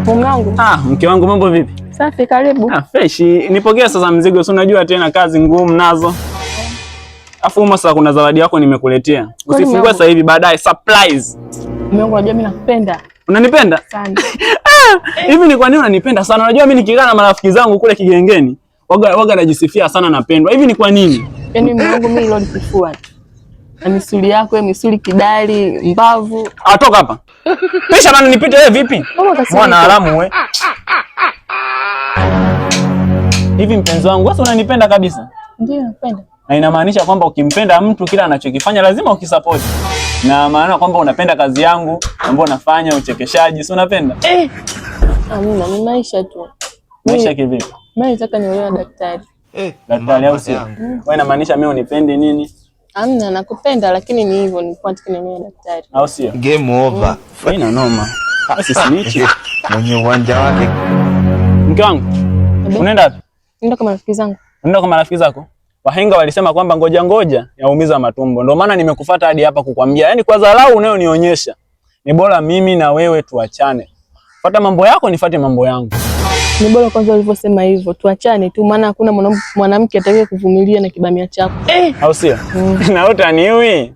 Mume wangu. Ah, mke wangu mambo vipi? Safi, karibu. Ah, fresh. Nipokee sasa mzigo, si unajua tena kazi ngumu nazo. Afu humo sasa kuna zawadi yako nimekuletea. Usifungue sasa hivi, baadaye surprise. Mume wangu, unajua mimi nakupenda. Unanipenda? Sana. Ah, hivi ni kwa nini unanipenda sana? Unajua mimi nikikaa na marafiki zangu kule kigengeni, waga waga najisifia sana napendwa. Hivi ni kwa nini? Yaani mume wangu mimi hilo nikifua tu. Na misuli yako, misuli kidali, mbavu. Ah, toka hapa. Pisha bana nipite wewe vipi? Mwana haramu wewe. Hivi mpenzi wangu, wewe unanipenda kabisa? Ndio, napenda. Na inamaanisha kwamba ukimpenda mtu kila anachokifanya lazima ukisupport. Na maana kwamba unapenda kazi yangu ambayo unafanya uchekeshaji, si unapenda? Eh. Amina, ni maisha tu. Maisha kivipi? Mimi nataka niolewe na daktari. Eh, daktari au sio? Wewe inamaanisha mimi unipendi nini? Amna, nakupenda lakini ni hivyo, nilikuwa nataka niolewe na daktari. Au sio? Game over. Haina noma. Basi snitch. Mwenye uwanja wake. Mke wangu, unaenda wapi? Nenda kwa marafiki zangu. Unaenda kwa marafiki zako? Wahenga walisema kwamba ngoja ngoja yaumiza matumbo. Ndio maana nimekufuata hadi hapa kukwambia. Yaani kwa dharau unayonionyesha, ni bora mimi na wewe tuachane. Fuata mambo yako, nifuate mambo yangu. Ni bora kwanza ulivyosema hivyo, tuachane tu, maana hakuna mwanamke atakaye kuvumilia na kibamia chako. Eh, au sio? Na utaniui.